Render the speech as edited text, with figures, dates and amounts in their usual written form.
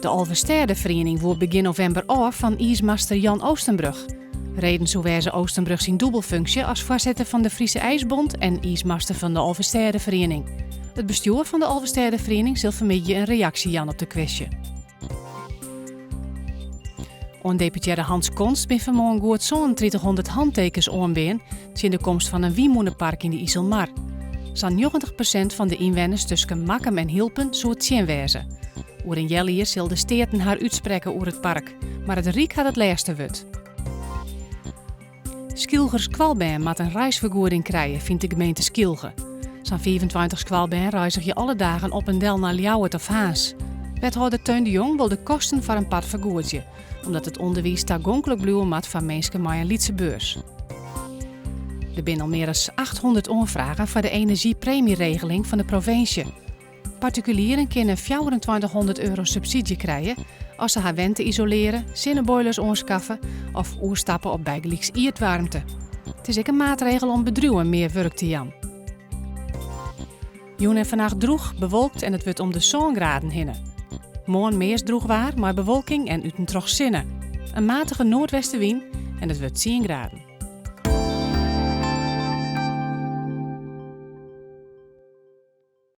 De Alvestêdeferiening woe begjin novimber ôf fan iismaster Jan Oostenbrug. Reden soe wêze Oostenbrug syn dûbelfunksje as foarsitter fan de Friese IJsbond en iismaster fan de Alvestêdeferiening. It bestjoer fan de Alvestêdeferiening sil fanmiddei in reaksje jaan op de kwestje. Oan deputearre Hans Konst bin fanmoarn goed 3700 hantekens oanbean tsjin de komst fan in wynmûnepark yn de Iselmar. Sa'n 90% fan de ynwenners tusken Makkum en Hylpen soe tsjin wêze. Oer in healjier sil de Steaten har útsprekke oer it park, mar it Ryk hat it lêste wurd. Skylger skoalbern moat in reisfergoeding krije, fynt de gemeente Skylge. Sa'n 25 skoalbern reizgje alle dagen op en del nei Ljouwert of Harns. Wethâlder Teun de Jong wol de kosten foar in part fergoedzje, omdat it ûnderwiis tagonklik bliuwe moat foar minsken mei in lytse beurs. Der binne al mear as 800 oanfragen foar de enerzjypremyregeling fan de provinsje. Partikulieren kinne 2400 euro subsydzje krije as se har wente isoleare, sinneboilers oanskaffe of oerstappe op bygelyks ierdwaarmte. It is ek in maatregel om bedriuwen mear wurk te jaan. Jûn en fannacht drûch, bewolkt en it wurdt om de sân graden hinne. Moarn meast drûch waar mei bewolking en út en troch sinne. In matige noardwestewyn en it wurdt tsien graden.